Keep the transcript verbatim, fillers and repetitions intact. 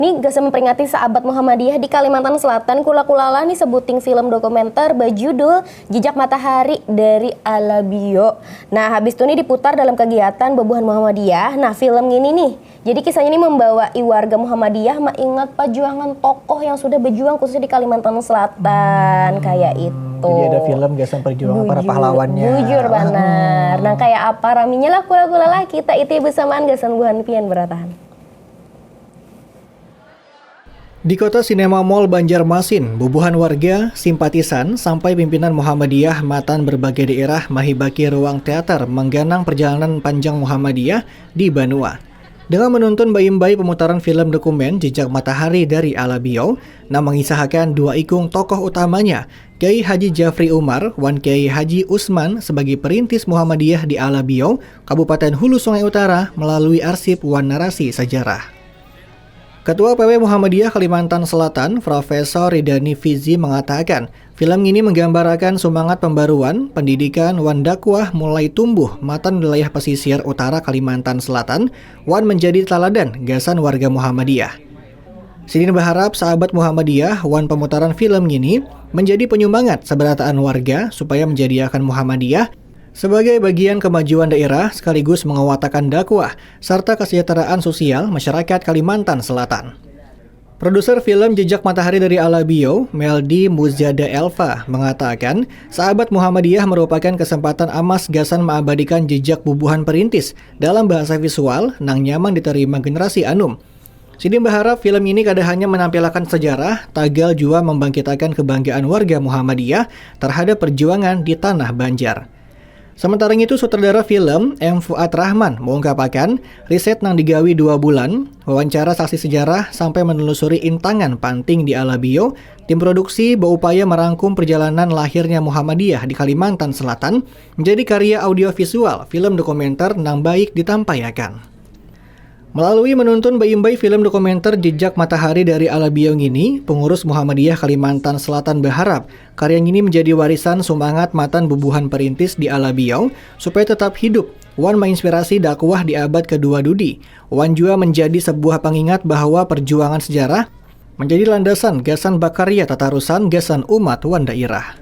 Ini gasan memperingati sahabat Muhammadiyah di Kalimantan Selatan, kula-kula lah nih sebuting film dokumenter berjudul Jejak Matahari dari Alabio. Nah, habis itu nih diputar dalam kegiatan Bubuhan Muhammadiyah. Nah, film ini nih, jadi kisahnya ini membawa warga Muhammadiyah mengingat perjuangan tokoh yang sudah berjuang khususnya di Kalimantan Selatan, kayak itu. Jadi ada film gasan perjuangan para pahlawannya. Bujur banar. Nah, kayak apa raminya lah kula-kula lah kita itu bersamaan gasan buhan pian beratahan. Di Kota Sinema Mall Banjarmasin, bubuhan warga, simpatisan, sampai pimpinan Muhammadiyah matan berbagai daerah mahibaki ruang teater mengganang perjalanan panjang Muhammadiyah di Banua. Dengan menuntun baimbai pemutaran film dokumen Jejak Matahari dari Alabio, nang mengisahkan dua ikung tokoh utamanya, Kiai Haji Jafri Umar wan Kiai Haji Usman sebagai perintis Muhammadiyah di Alabio, Kabupaten Hulu Sungai Utara melalui arsip wan narasi sejarah. Ketua P W Muhammadiyah Kalimantan Selatan, Profesor Ridani Fizi mengatakan, film ini menggambarakan sumangat pembaruan, pendidikan, wan dakwah mulai tumbuh matan wilayah pesisir utara Kalimantan Selatan wan menjadi taladan gasan warga Muhammadiyah. Sidin berharap sahabat Muhammadiyah wan pemutaran film ini menjadi penyumangat seberataan warga supaya menjadiakan Muhammadiyah sebagai bagian kemajuan daerah sekaligus menguatakan dakwah serta kesejahteraan sosial masyarakat Kalimantan Selatan. Produser film Jejak Matahari dari Alabio, Meldi Muzada Elva, mengatakan sahabat Muhammadiyah merupakan kesempatan emas gasan mengabadikan jejak bubuhan perintis dalam bahasa visual nang nyaman diterima generasi anum. Sidin berharap film ini kada hanya menampilakan sejarah, tagal jua membangkitakan kebanggaan warga Muhammadiyah terhadap perjuangan di Tanah Banjar. Sementara itu, sutradara film, M Fuad Rahman, mengungkapakan riset nang digawi dua bulan, wawancara saksi sejarah, sampai menelusuri intangan panting di Alabio, tim produksi berupaya merangkum perjalanan lahirnya Muhammadiyah di Kalimantan Selatan menjadi karya audiovisual film dokumenter nang baik ditampaiakan. Melalui menuntun baimbai film dokumenter Jejak Matahari dari Alabio ini, pengurus Muhammadiyah Kalimantan Selatan berharap karya ini menjadi warisan sumangat matan bubuhan perintis di Alabio supaya tetap hidup wan menginspirasi dakwah di abad kedua dudi, wan jua menjadi sebuah pengingat bahwa perjuangan sejarah menjadi landasan gasan bakarya tatarusan gasan umat wan daerah.